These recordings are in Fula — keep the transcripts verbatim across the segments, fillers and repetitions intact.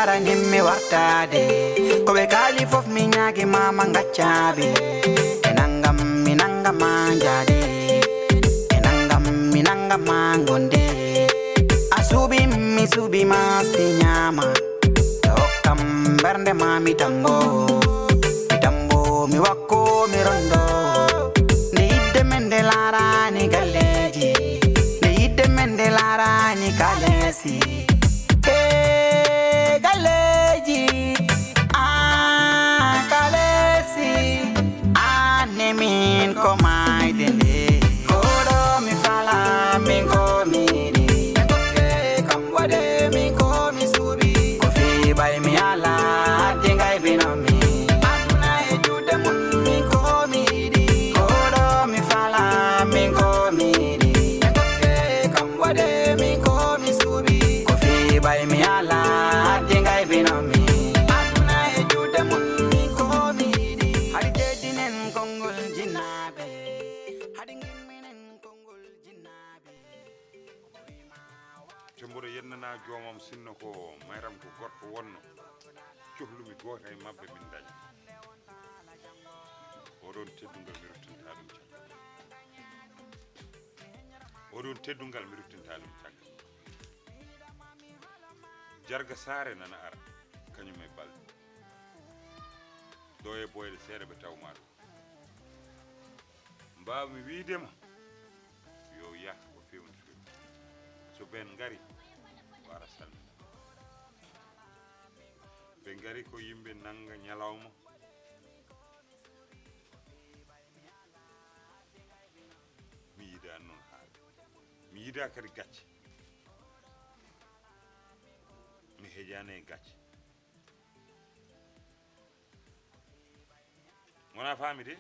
Arani mi wartaade, ko ɓe kaali fof mi ñaagi ma, ma ngaccaɓe. E nangam mi nangama njaade, e nangam mi nangama ngonde. A suuɓi mi suuɓi ma si ñaama, to hokkam mbernde ma mi tambo. Mi tambo mi wakko mi rondo. Nde yidde men nde laarani galleeji, nde yidde men nde laarani kaleesi. E galleeji, aan kaleesi, aan ne min ko maayde nde. Koɗo mi fala, min ko mi yiɗi. Ɓe kokke kam waɗe, min ko mi suuɓi. Ko fii ɓay mi ala, addi ngay bino mi. Aduna e juuɗe mun, min ko mi yiɗi. Koɗo mi fala, min ko mi yiɗi. Ɓe kokke kam waɗe, min ko mi suuɓi. Ko fii ɓay mi ala, addi ngay bino mi. Aduna e juuɗe mun, min ko mi yiɗi. Hari jeddinen konngol jinnaaɓe. Hari ngimminen konngol jinnaaɓe. Te mboɗo yennana joomam sinno ko mayram ko gorko wonno. Cohlumi gooto e maɓɓe min daña. Oɗon teddungal mi ruttinta ɗum caggal. Oɗon teddungal mi ruttinta ɗum caggal. Jarga Saare nana ara, kañum e Balde. Ɗo e Boyɗe seeɗa ɓe tawma ɗo. Mbaawmi wiide ma, yo yah ko feewni feewni. So ɓeen ngari, o ara salmina. Ɓe ngari ko yimɓe nannga ñalawma. Mi yiɗaa noon haala. Mi yiɗaa kadi gacce. Mi hejaani e gacce. Wona faami de?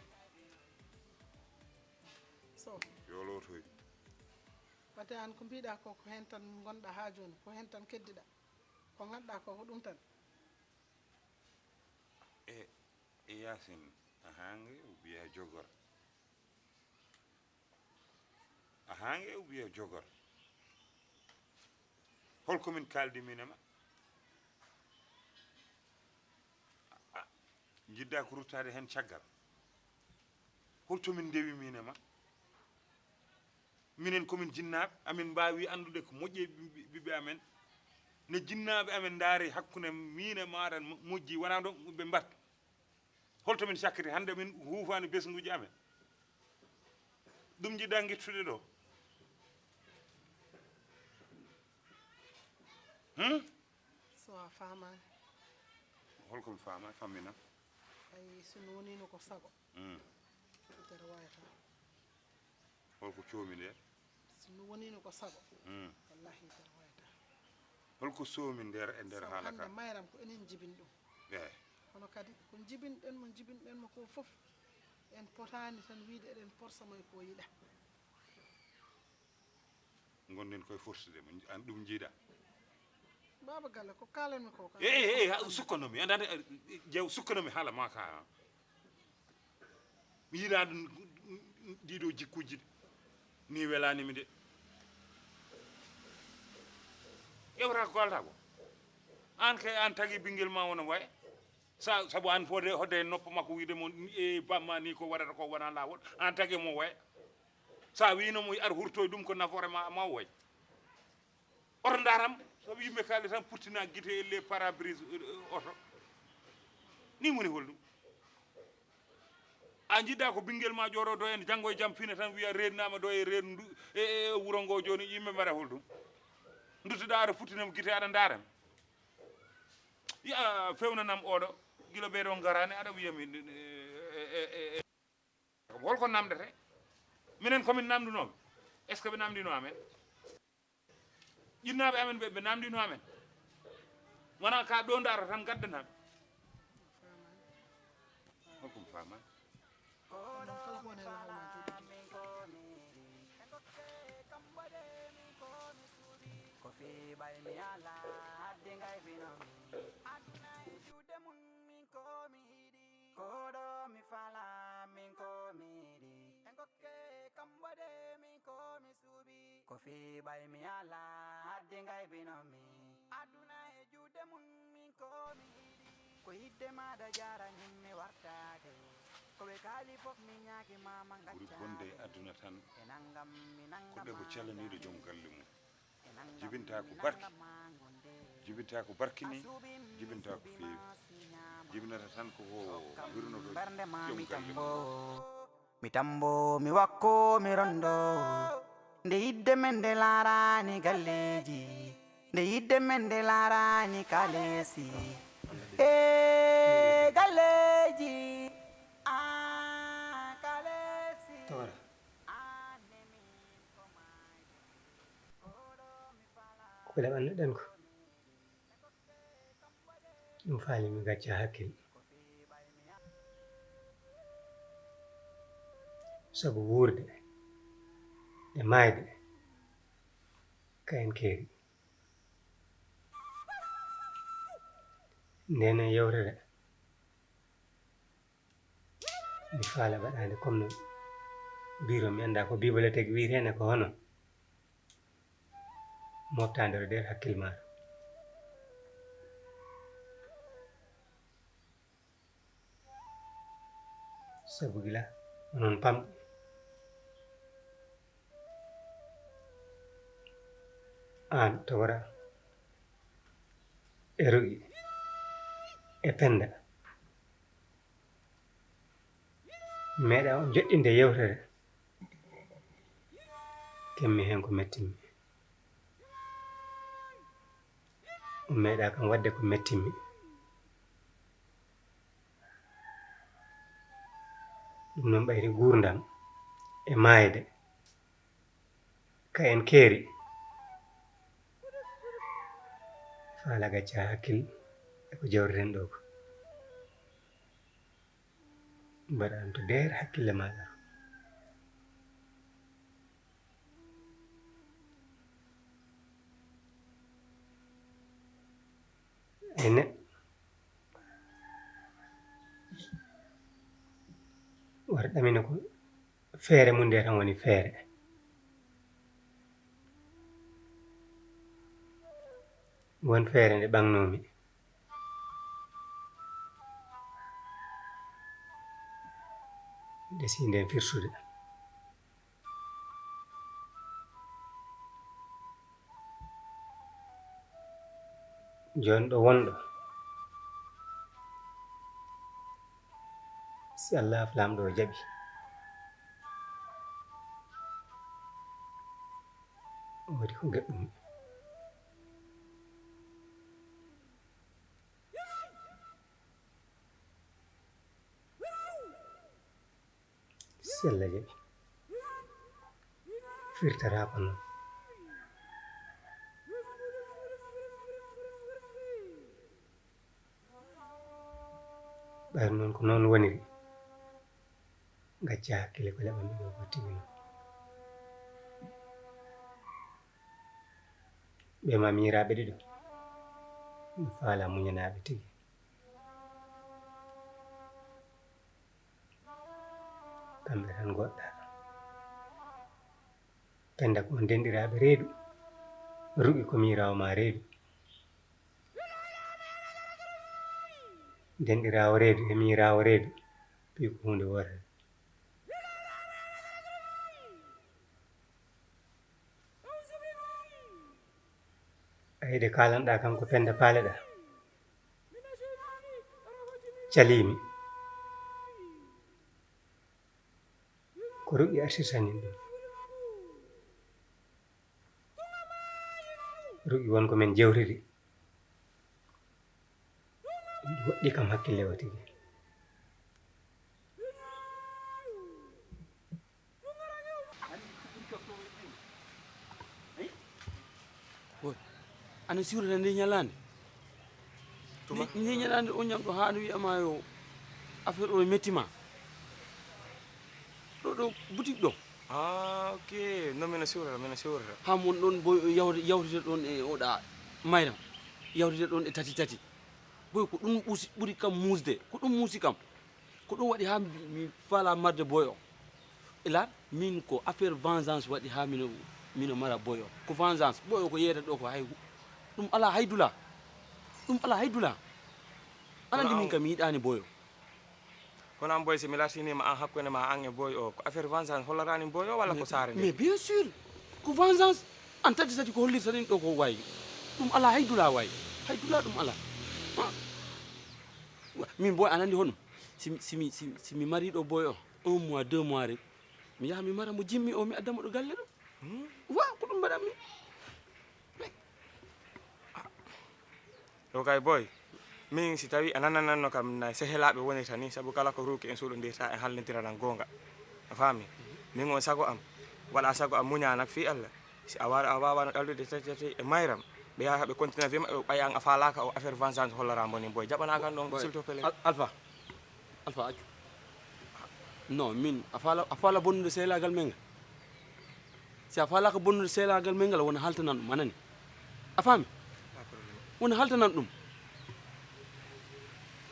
So. Yo lootoy. Wate aan ko mbiɗa ko, ko heen tan ngonɗa haa jooni, ko heen tan keddiɗa. Ko nganɗa ko, ko ɗum tan. E, e Yaasin, a haange o wiya jogor. A haange o wiya jogor. Hol ko min kaaldi min e ma? A, a, njiɗɗa ko ruttaade heen caggal. Hol to min ndewi min e ma? Minen ko min jinnaaɓe, amin mbaawi anndude ko moƴƴi e ɓiɓɓe, ɓiɓɓe amen. No jinnaaɓe amen ndaari hakkunde min e maaɗa mo-, moƴƴi, wonaa ɗo ɓe mbaɗta. Holto min cakkiti? Hannde min huufaani besnguuji amen. Ɗum njiɗɗa ngittude ɗo? Hmm? So a faamaani. Holko mi faama? Fammina. Ay, so no woniino ko sago. Hmm. Tere wayata. Holko coomi nder? So no woniino ko sago. Hmm. Wallahi, tere wayata. Holko soomi nder e nder haala ka? Sabu hannde mayram ko enen njibini ɗum. Eey. Kono kadi ko njibinɗen mo, njibinɗen mo ko fof, en potaani tan wiyde eɗen porsa mo e ko yiɗa. Ngonɗen koye forsude mo, an ɗum njiɗa? Baaba Galle, ko kaalanmi ko kam. Eey, eey, eey, sukkanno mi, anndaa, jeew sukkanno mi haala ma ka. Mi yiɗaa ɗum, ɗiɗo jikkuuji ɗi. Ni welaani mi de. Ƴewata ko kalata ko. Aan kay aan tagi ɓinngel ma wona waya. Sa, sabu aan fode hodde e noppo makko wiide mo, e bamma ni ko waɗata ko wona laawol. Aan tagi mo waya. Sa wiino mo ar hurtoy ɗum ko nafoore ma, ma way. Oto ndaram, sabu yimɓe kaali tan puttina gite e les pare-brise, euh, oto. Ni woni holɗum? A jiɗɗa ko ɓinngel ma jooɗo ɗo en janngo e jam fina tan wiya reednaama ɗo e reedu ndu, e, e wuro ngo jooni yimɓe mbaɗa holɗum? Nduttuɗa aɗa futtina mo gite aɗa ndaara mi. Ya fewnanam oɗo, gila ɓeɗo ngaraani aɗa wiya mi, e, e, e, e. Holko namdete? Minen komin namdunooɓe. Est-ce que ɓe namdino amen? Jinnaaɓe amen ɓe, ɓe namdino amen. Wona ka ɗo ndaaro tan gaddanami. Holko mi faama? Ko fii ɓay mi ala, haddi ngay bino mi. Aduna e juuɗe mun, min ko mi yiɗi. Koɗo mi fala, min ko mi yiɗi. En kokke kam waɗe, min ko mi suuɓi. Ko fii ɓay mi ala, haddi ngay bino mi. Aduna e juuɗe mun, min Ko yidde maaɗa jaara ñimmi wartaade. Ko ɓe kaali fof mi ñaaki ma ma ɓuri bonde e aduna tan ko debbo cellaniiɗo joom galle mum. Jibinta ko barki, jibinta ko barkini, jibinta ko feewi. Jibinata tan ko ko wirnoto joom galle mum. Mi tambo, mi wakko, mi rondo. Nde yidde men nde laarani galleeji, nde yidde men nde laarani kaleesi. E galleeji, a kaleesi. Tora. Ko laɓanno ɗen ko ɗum faali mi gacca hakkil. Sabu wuurde e maayde ka en keeri. Ndene yewtere mi faala waɗaande comme no biro mi annda ko bibliothèque wiyetee ne ko hono moftaande ɗo nder hakkil maaɗa. Sabu gila onon pamɗi aan tawra e ru'i e penda meeɗa on joɗɗinde yewtere. Kemmi heen ko mettimmi. O meeɗa kam waɗde ko mettimmi. Ɗum noon ɓayri guurdam e maayde ka en keeri. Faala gacca hakkil e ko jawreten ɗo ko. Mbaɗa ɗum to deer hakkille maaɗa. Ay neɗɗo wara ɗamina ko feere mum nde tan woni feere. Won feere nde ɓaŋnoomi. Nde si nden firtude. Jooni ɗo wonɗo, si Allah Laamɗo o jaɓi, o waɗi ko gaɗɗumi. Si Allah jaɓi, firtata ko noon. Ɓayri noon ko noon woniri. Gacca hakkille ko laɓanmi ɗo ko tigi noon. Ɓe ma miñiraaɓe ɗiɗo, mi faala muñanaaɓe tigi. Kamɓe tan ngoɗɗa. Penda ko on denɗiraaɓe reedu, ru'i ko miñiraawo ma reedu. Denɗiraawo reedu e miñiraawo reedu, piyi ko huunde wootere. Ay, ɗe kaalanɗa kam ko penda paaleɗa. Caliimi. Ko ru'i artirtanin ɗum. Ru'i won ko men jewtidi. Ɗum waɗɗi kam hakkille o tigi. Boy, ana siwrata nde ñalaande? Tuma? Nde, nde ñalaande o ñamɗo haa no wiyama yo affaire o metti ma. Ɗo, ɗo boutique ɗo. Ah, ok. Non, mino siwrata, mino siwrata. Ha mon ɗon boy o yawri-, yawrite ɗon e oɗa mayram. Yawrite ɗon e tati tati. Boy ko ɗum ɓusi, ɓuri kam muusde. Ko ɗum muusi kam. Ko ɗum waɗi haa mi, mi faalaa marde boy o. Ila min ko affaire vengeance waɗi haa mino, mino mara boy o. Ko vengeance. Boy o ko yeeyata ɗo ko hay hu-, ɗum alaa hay dula. Ɗum alaa hay dula. Aɗa anndi min kam mi yiɗaani boy o. Kono an boy, si mi lartiniima an hakkunde ma an e boy o, ko affaire vengeance hollatani boy o walla ko saare nde? Mais bien sûr, ko vengeance. An tati tati ko hollirta ɗin ɗo ko wayi. Ɗum alaa hay dula wayi. Hay dula ɗum alaa. Ah. Wa- Min boy aɗa anndi honum. Si, si, mi- si, si mi mari ɗo boy o, un mois, deux mois rek. Mi yaha mi mara mo jimmi o, mi adda mo ɗo galle ɗo. Wa ko ɗum mbaɗanmi. Ɗo kay boy, min si tawi a nanananno kam na sehelaaɓe wonirta ni, sabu kala ko ruuki en suuɗondirta en hallindirana goonga. A faami? Min on sago am, waɗa sago am muñanak fii Allah. Si a wara a waawano ɗallude tati tati e mayram, ɓe yaha ɓe continue vie maɓɓe ɓay an a faalaaka o affaire vengeance hollara mbo ni boy. Jaɓana kan ɗon s'il te plaît. Alpha, Alpha accu. Non min a faala a faala bonnude sehelaagal men ngal. Si a faalaaka bonnude sehelaagal men ngal wona haltanan ɗum a nani. A faami? Wona haltanan ɗum.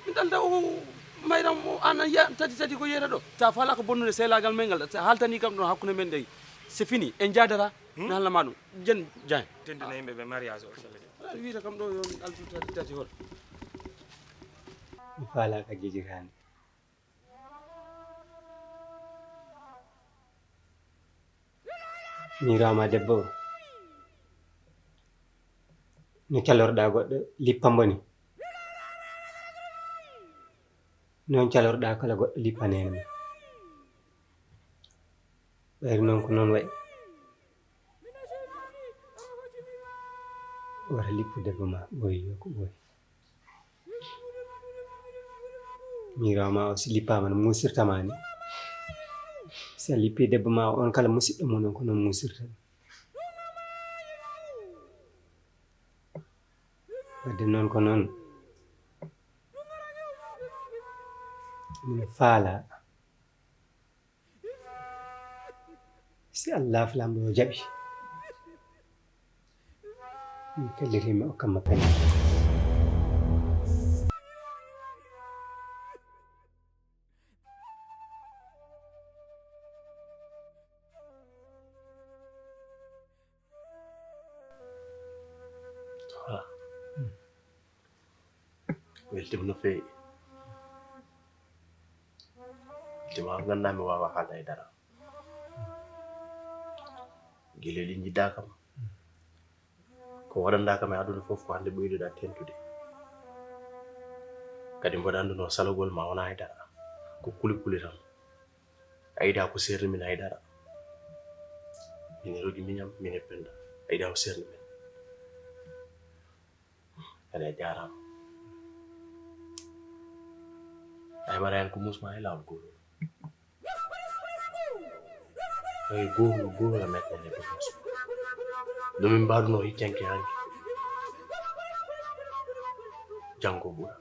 Mi ɗalda o mayram o an a yiya tati tati ko yeyta ɗo. Si a faalaaka bonnude sehelaagal men ngal si a haltanii kam ɗon hakkunde men ɗey c'est fini en jaadata. Mi halna ma ɗum. Jen Dieng. Tindina yimɓe ɓe mariage o sella. Aɗa wiyta kam ɗo yo mi altu tati tati hol. Mi faalaaka jejiraani. Miirama debbo o no calorɗa goɗɗo lippa mbo ni. Noon calorɗa kala goɗɗo lippa nene ma. Ɓayri noon ko noon wayi. Wata lippu debbo ma ɓooyi yo ko ɓooyi. Miirama o si lippama no musirtama ni. Si a lippi debbo ma o on kala musiɗɗo mum on ko noon musirta ɗum. Wadde noon ko noon min faala. Si Allah flambo o jaɓi mi pelliti mi okka makka ni. Weltima no feewi. Weltima ko ganduɗa mi wawa haalde hay dara. Guila ɗi jiɗɗa kam ko waɗanɗa kam e aduna foof ko hande ɓeyduɗa tentude. Kadi mboɗa anduno salogol ma wona hay dara ko kuli kuli tan. A yiɗa ko serni min hay dara. Min e rogi miñam min e penda a yiɗa ko serni min. Kadi a jarama. A heɓata hen ko musma hay lawol gotol. Hay gotol gotol a meɗɗa hen ko musma. Ɗo min mbaɗuno hiccanke hanki janggo ɓura.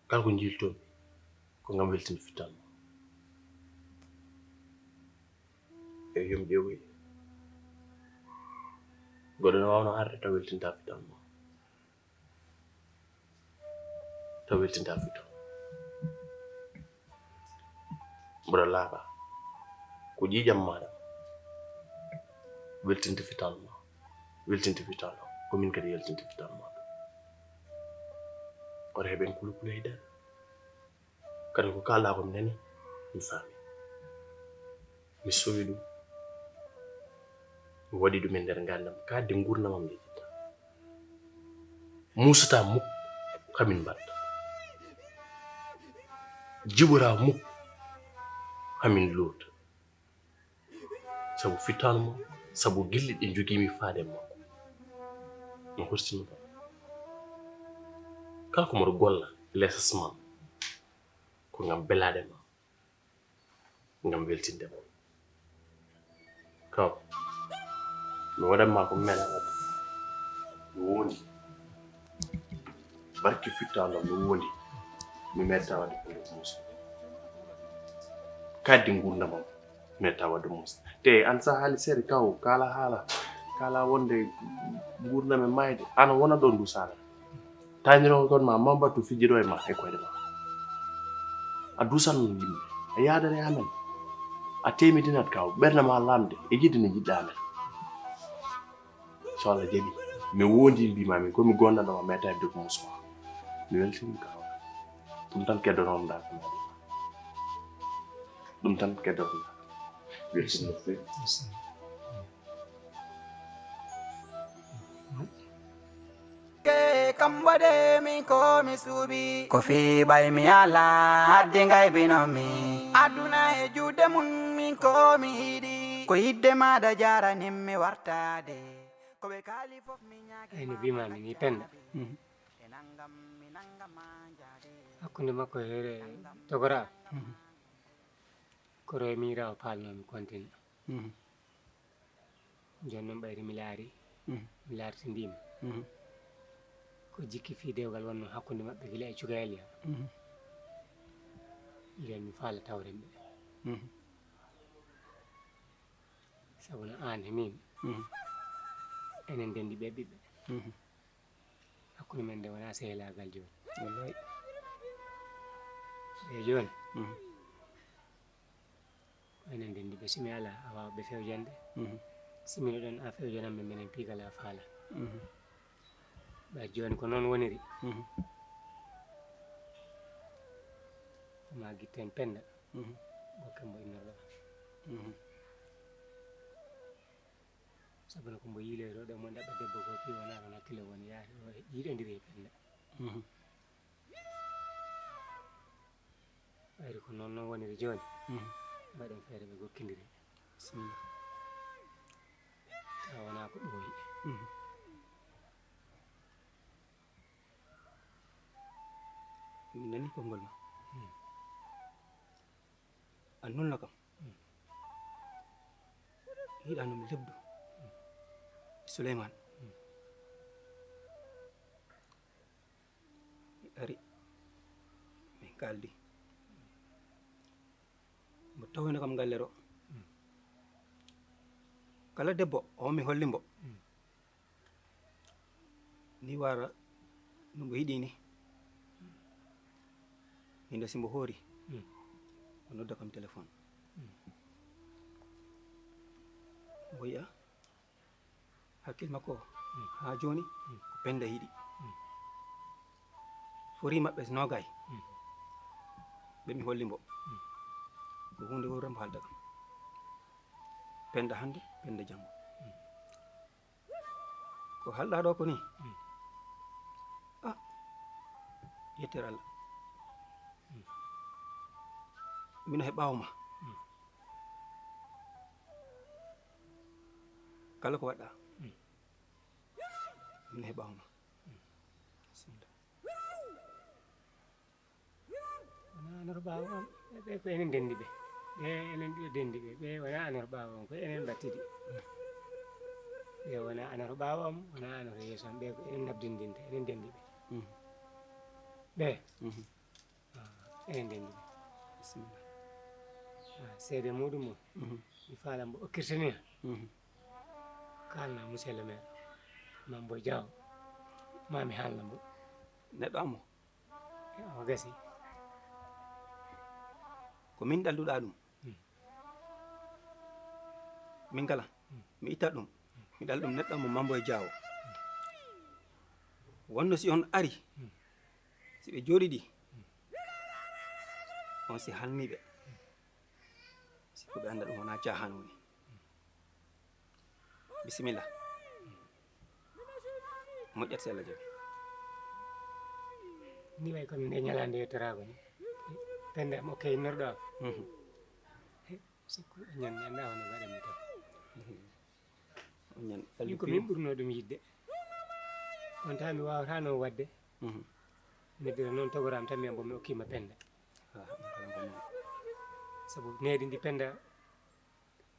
Kala ko jiltomi ko ngam weltinde fitan ma. E yom ƴeewoy goɗɗo no wawno arde taw weltinta fitan ma. Taw weltinta fitan mboɗo laaɓa ko ƴiiƴam maɗa weltinte fitan ma. Weltinte fitan o ko min kadi yaltinte fitan ma. Oto heɓen kulukule e nder. Kadi ko kalɗa ko mi nani mi faami. Mi sowi ɗum mi waɗi ɗum e nder ngandam kaddi gurdamam yejjitta. Musata muk hamin mbatta. Jiɓora muk hamin lota. Sabu fittaandu ma sabu gilli ɗi njogii-mi faade e makko. Mi horsini ɗum. Kala ko mboɗo golla lesas ma ko ngam belaade ma, ngam weltinde ma. Kaw, mi waɗan ma ko mi meeɗaa waɗde. Mi wondi. Barki fittaandu am mi wondi. Mi meeɗataa waɗde ko nde muusi. Kaddi nguurndam am. Metta waɗde mos te an sa haali seeɗa kaw kala haala kala wonde gurdam e mayde an wona ɗon ndu sala tañiroo kon ma mambattu fijjiɗo e ma e koyɗe ma. A dusan yimɓe a yaadani amen. A temidinat kaw ɓernde ma lamde e yidde nde jiɗɗa amen. So allah jaɓi. Mi wondi mbima min ko mi gondano ma meta debbo musma. Mi weltini ka. Ɗum tan keddonoɗa ko mi waɗi. Ɗum tan keddonoɗa. Merci. Merci. Ke kam waɗe min ko mi suuɓi. Ko fii ɓay mi ala haddi ngaybino mi. Aduna e juuɗe mum min ko mi yiɗi. Ko yidde maɗa jaranim mi wartade. Ko ɓe kaali fof mi ñaagi. Ay no mbimami ni Penda. Hakkunde makko e hoore Togora. Ko roye miira o paalnomi continue. Jooni noon ɓayri mi laari, mi laartindima. Ko jikki fii dewgal wonno hakkunde maɓɓe gila e cukayel ya. Jooni mi faala tawren ɓe. Sabu no aan e min, enen ndenndi ɓe ɓiɓɓe. Hakkunde men nde wona sehelaagal jooni. Wallay. E jooni, ko enen ndenndi ɓe, si mi ala a waawa ɓe fewjande. Si mino ɗon a fewjanan ɓe, minen piigal a faala. Ɓay jooni ko noon woniri. Ko ma gitten Penda. Gokken mo innorɗo. Sabu no ko mbo yiiloyto ɗo mo ɗaɓɓa debbo ko fii wona ɗon hakkille woni yaade o yiɗondiri e Penda. Ɓayri ko noon noon woniri jooni. Mbaɗen feere ɓe gokkindiri. Bisimilla. Tawa wona ko ɓooyi. Min nani konngol ma. A nulno kam. Yiɗanum lebdu. Suleyman. Mi ari. Min kaldi. Mbo tawino kam galle ɗo. Kala debbo o mi holli mbo. Ni wara no mbo yiɗi ni. Hinde si mbo hoori o nodda kam téléphone. Mbo yiya hakkil makko o ha joni ko Penda yiɗi. Fori maɓɓe nogay ɓe mi holli mbo. Ko hunde wuro mbo halda kam. Penda hande, Penda jango. Ko halɗa ɗo ko ni. Ah, yettere Allah. Mino he ɓawo ma. Kala ko waɗɗa. Mino he ɓawo ma. Bismillah. Wona anor ɓaawo am. Ɓe ko enen ndenndi ɓe. Ɓe enen ɗiɗo ndenndi ɓe. Ɓe wona anor ɓaawo am, ko enen mbattidi. Ɓe wona anor ɓaawo am, wona anor yeeso am. Ɓe ko enen nabdindinta, enen ndenndi ɓe. Ɓe enen ndenndi ɓe. Seede muɗum o mi faala mbo okkirtini. Kalna monsieur le maire Mambo Diaw. Mami haalna mbo. Neɗɗo amo. O gasi. Ko min ɗalluɗa ɗum. Min kala mi itta ɗum. Mi ɗal ɗum neɗɗo mo Mambo e Jaawo. Wonno si on ari, si ɓe jooɗiɗi, on si halni ɓe. Si ko ɓe annda ɗum wona caahan woni. Bisimilla. Moƴƴat sella jam. Ni way kono nde ñalande yettoraago ni. Pende am okke innorɗo am. Sikku ñan ñanda hono mbaɗa mi tan. Min ko min ɓurno ɗum yidde. On tawi mi wawata noon wadde. Neddira noon togoram tan mi ambo mi okkima penda. Sabu needi ndi penda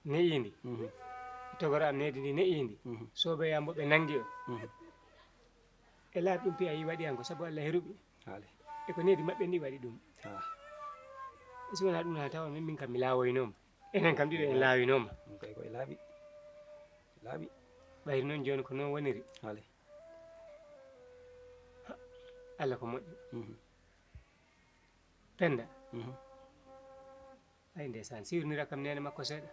ne'indi. Togoro am needi ndi ne'indi. Soobeyam mbo ɓe nanngi o. E laabi ɗum piya yi waɗi han ko sabu Allah heruɓe. E ko needi maɓɓe ndi waɗi ɗum. E si wona ɗum na tawa min min kam mi laawoynooma. Enen kam ɗiɗo en laawinooma. Ɗum kay koye laaɓi. Laaɓi. Ɓayri noon jooni ko noon woniri. Allah ko moƴƴo. Penda. Ay ndeysaan, siwrnira kam neene makko seeɗa.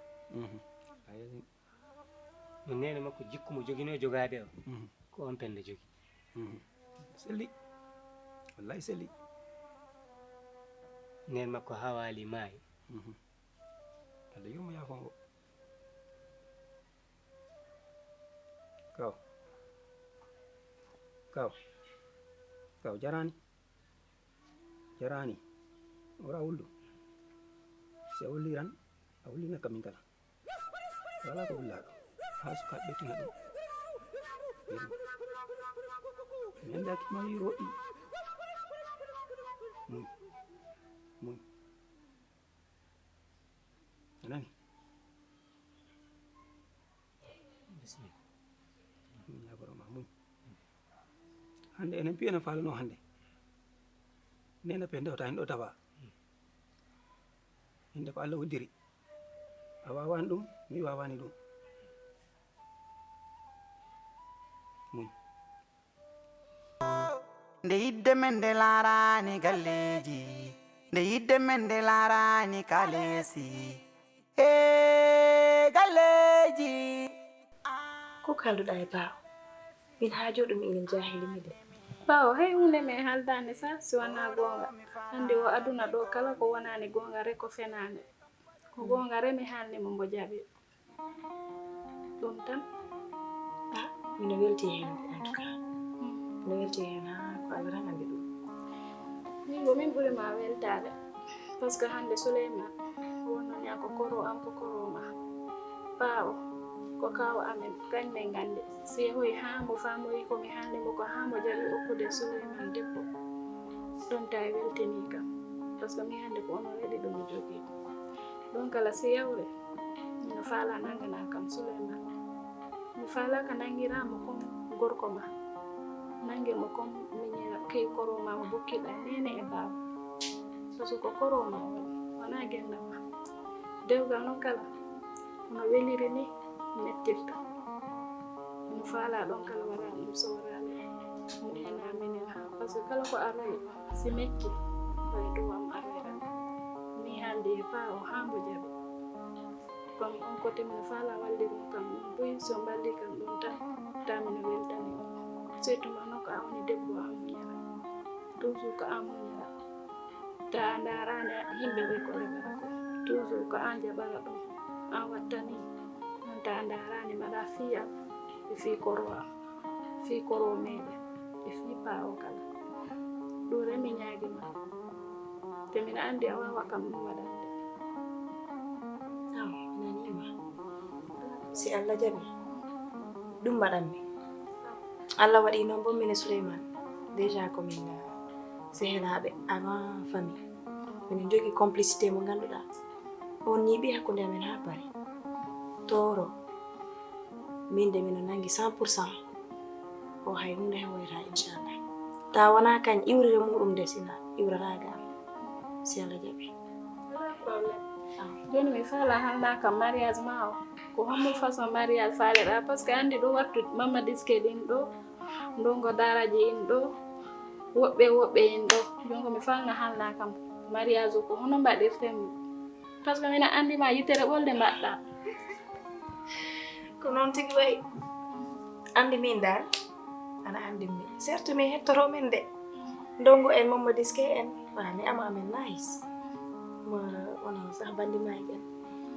No neene makko jikku mo joginoo jogaade o. Ko on pende jogi. Mhm. Selli. Wallahi selli. Neen makko hawaali maayi. Mhm. Allah yurmo yaafo mo. Kaw. Kaw. Kaw jarani. Jarani. Wara wuldu. Si a wulli ran, a wullina kamin kala. Wala ko wulla ɗo. Ha suka ɓetina ɗo. Mi anda ki ma yiro ɗi. Muñ. Muñ. A nani? Bismillah. Muñ, yaboro ma, muñ. Hande enen piya na falano hande. Nena pe ndewta en ɗo tawa. Hande ko Allah woddiri. A wawani ɗum, mi wawani ɗum. Muñ. Nde yidde men nde laarani galleeji, nde yidde men nde laarani kaleesi. Ee, galleeji. Ko kalduɗa e baawo? Min haa joɗumi enen jahili mi de. Baawo, hay huunde mi e haaldaande sa si wanaa goonga. Anndi o aduna ɗo kala ko wonaani goonga rek ko fenaande. Ko goonga rek mi haalni mo mbo jaɓi. Ɗum tan. Ah, mino welti heen en tout cas. Mino welti heen haa ko Allah tan anndi ɗum. Min ko min ɓuri ma weltaade. Parce que hannde Souleyman wonnoo ñaa ko koro am ko koro ma. Baawo ko kaaw amen, kañ men nganndi. Si yehoyi haa mbo faamoyi ko mi haalni mbo ko haa mbo jaɓi okkude Souleyman debbo. Ɗum tawi weltinii kam. Parce que min hannde ko onon waɗi ɗum mi jogii. Ɗum kala si yawre mino faalaa nannganaa kam Souleyman. Mi faalaaka nanngiraa mo comme gorko ma. Nannge mo comme miñira key koro ma mo bokkiɗa neene e baaba. Parce que ko koro ma o wonaa gennam ma. Dewgal noon kala hono weliri ni mettirta. Hino faalaa ɗoon kala waɗaa ɗum so waɗaali muñanaa minen haa. Parce que kala ko aroyi si mecci ko e dow am aroyra. Mi haaldi e paa o haa mbo jaɓi. Kono on kote mino faalaa wallirum kam ɗum buy so mballi kam ɗum tan taa mino weltani on. Surtout ma noon ko a woni debbo a muñara. Toujours ko a muñara. Taa a ndaaraani yimɓe ɓe ko lebata ko. Toujours ko aan jaɓara ɗum. Aan wattani. Aan taa a ndaaraani mbaɗa fii am e fii koro am. Fii koro meeɗen e fii paa o kala. Ɗum rek mi ñaagi ma. Te mino anndi a waawa kam ɗum waɗande. Aw, mi naniima. Si Allah jaɓi, ɗum mbaɗanmi. Allah waɗi noon bon min e Souleyman déjà ko min sehelaaɓe avant famille. Mino jogii complicité mo ngannduɗaa on ñiiɓi hakkunde amen haa paari. Tooro min de mino nanngi cent pour cent. O hay huunde hewoyata inchallah. Taa wonaa kañ iwrire muɗum de sina iwrata ga am. Si Allah jaɓi. Jooni mi faalaa haalnaa kam mariage ma o. Ko hommo façon mariage faaleɗaa? Parce que anndi ɗo wattu mamma diske ɗin ɗo, ndongo daaraji in ɗo, woɓɓe woɓɓe in ɗo. Jooni ko mi faalna haalnaa kam mariage o ko hono mbaɗirten mo. Parce que mino anndi ma yitere ɓolde mbaɗɗaa. Ko noon tigi wayi. Anndi min dal ana anndi min. Certes mi hettoto men de. Ndongo en mamma diske en. Wa mi ama amen nice. Ma wona sax bandi ma en.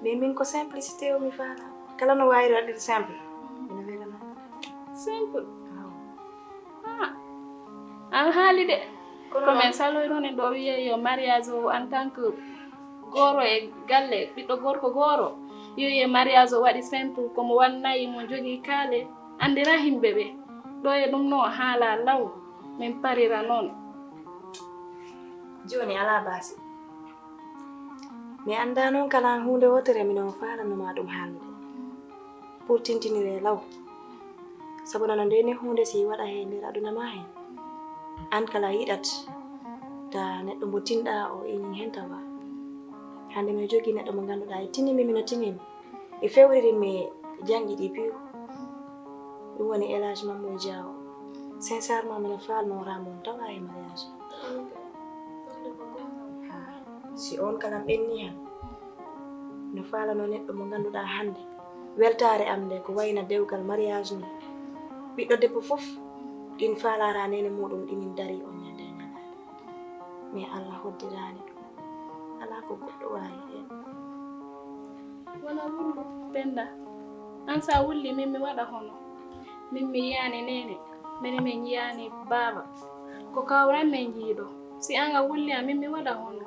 Mais min ko simplicité o mi faala. Kala no waawiri waɗde simple. Ina welana. Simple. Aw. Ah. An haali de. Ko men saloy noon en ɗo wiye yo mariage o en tant que gooro e galle ɓiɗɗo gorko gooro yo wiye mariage o waɗi simple komo wannayi mo jogii kaale anndira yimɓe ɓe ɗo e ɗum no haala law min parira noon. Jooni alaa baasi. Mi anndaa noon kala huunde wootere mino faalanoma ɗum haalnude. Pour tintinire law. Sabu nana ndeni huunde si waɗa he nder aduna ma hen. An kala yiɗat ta neɗɗo mo tinɗa o ini hen tawa. Hannde mino jogii neɗɗo mo ngannduɗaa e tinimi mino tinimi. E fewriri mi janngi ɗi piw. Ɗum woni élage mammo e jaawo. Sincèrement mino faalno ramon tawa e mariage. Si on kala ɓenni hen no faalano neɗɗo mo ngannduɗaa hannde weltaare am nde ko wayna dewgal mariage ni. Ɓiɗɗo debbo fof ɗin faalaaraa neene muuɗum ɗinin darii on ñande e ñalaande. Mais Allah hoddiraani ɗum. Alaa ko goɗɗo waawi heen. Wona wullu, Penda. An sa wulli min mi waɗa hono. Min mi yiyaani neene, mene min yiyaani baaba. Ko kawran min jiiɗo. Si an a wulli a min mi waɗa hono.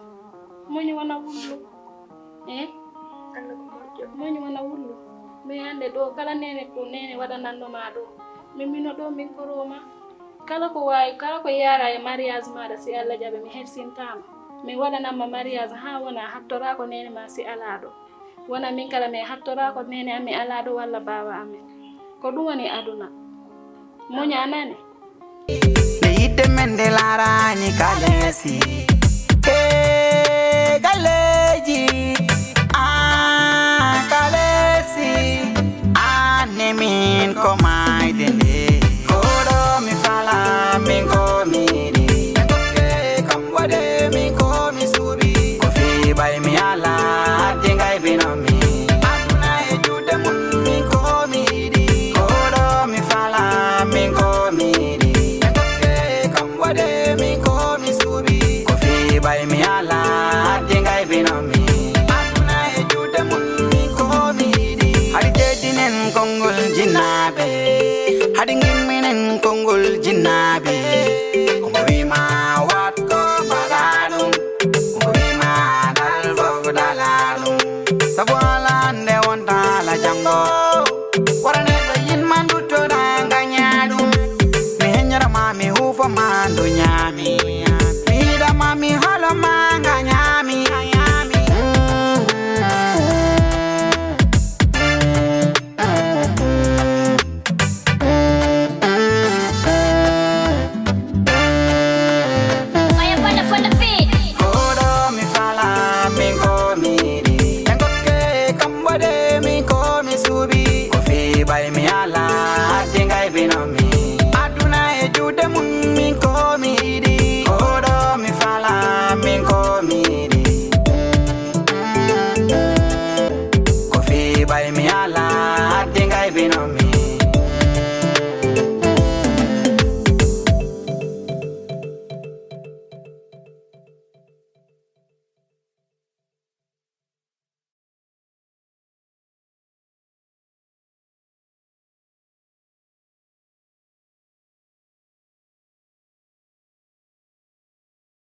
Muñi wona wullu. Eh? Allah ko moƴƴo. Muñi wona wullu. Mi annde ɗo kala neene ko neene waɗananno ma ɗo. Min mino ɗo min koroma. Kala ko waawi, kala ko yaara e mariage maɗa si Allah jaɓi mi hersintama. Mi waɗanamma mariage ha wona hattora ko neene ma si ala ɗo. Wona min kala mi hattora ko neene amin ala ɗo walla baaba amin. Ko ɗum woni aduna. Muña nani? Nde yidde men nde laaraani kaleesi e galleeji. Aan kaleesi, aan ne min ko maayde nde. Koɗo mi fala min ko mi yiɗi. Tokke kam waɗe min ko mi suuɓi. Ko fii ɓay mi ala addi ngay bino mi. Aduna e juuɗe mun min ko mi yiɗi. Koɗo mi fala min ko mi yiɗi. Tokke kam waɗe min ko mi suuɓi. Ko fii ɓay mi ala